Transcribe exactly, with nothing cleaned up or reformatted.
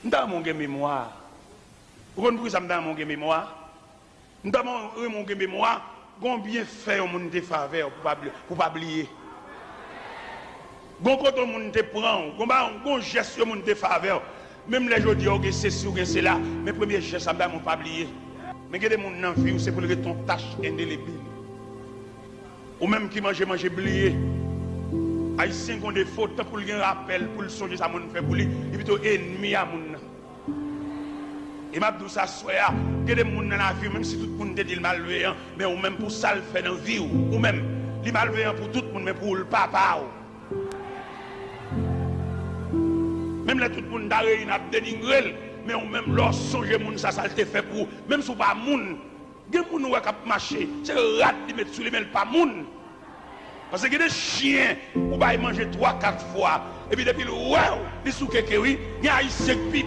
M ta renmen w gen memwa. Ou konn poukisa m ta renmen w gen memwa? M ta renmen w gen memwa. Gon byenfè yon moun te fè avè w pou pa bli-, pou pa bliye. Gon kote yon moun te pran w, gon ba, gon jès yon moun te fè avè w. Menm lè jodi a ou gen sesi, ou gen sela, men premye jès la m ta renmen w pa bliye. Men gen de moun nan vi w, se pou l ret yon tach endelebil. Ou menm ki manje, manje bliye. Ayisyen gon defo, tankou l gen rapèl pou l sonje sa moun fè pou li, li pito enmi a moun nan. E m ap di w sa aswè a, gen de moun nan lavi w, menm si tout moun te di l malveyan, men ou menm pou sa l fè nan vi w, ou menm, li malveyan pou tout moun, men pou ou l pa pa w. Menm lè tout moun ta reyini ap denigre l, men ou menm lè w sonje moun sa, sa l te fè pou ou, menm si w pa moun, gen moun ou wè k ap mache, se rad li met sou li, men l pa moun. Paske gen de chen ou bay manje twa, kat fwa, epi depi l wè w, li sou keke wi. Gen Ayisyen k pi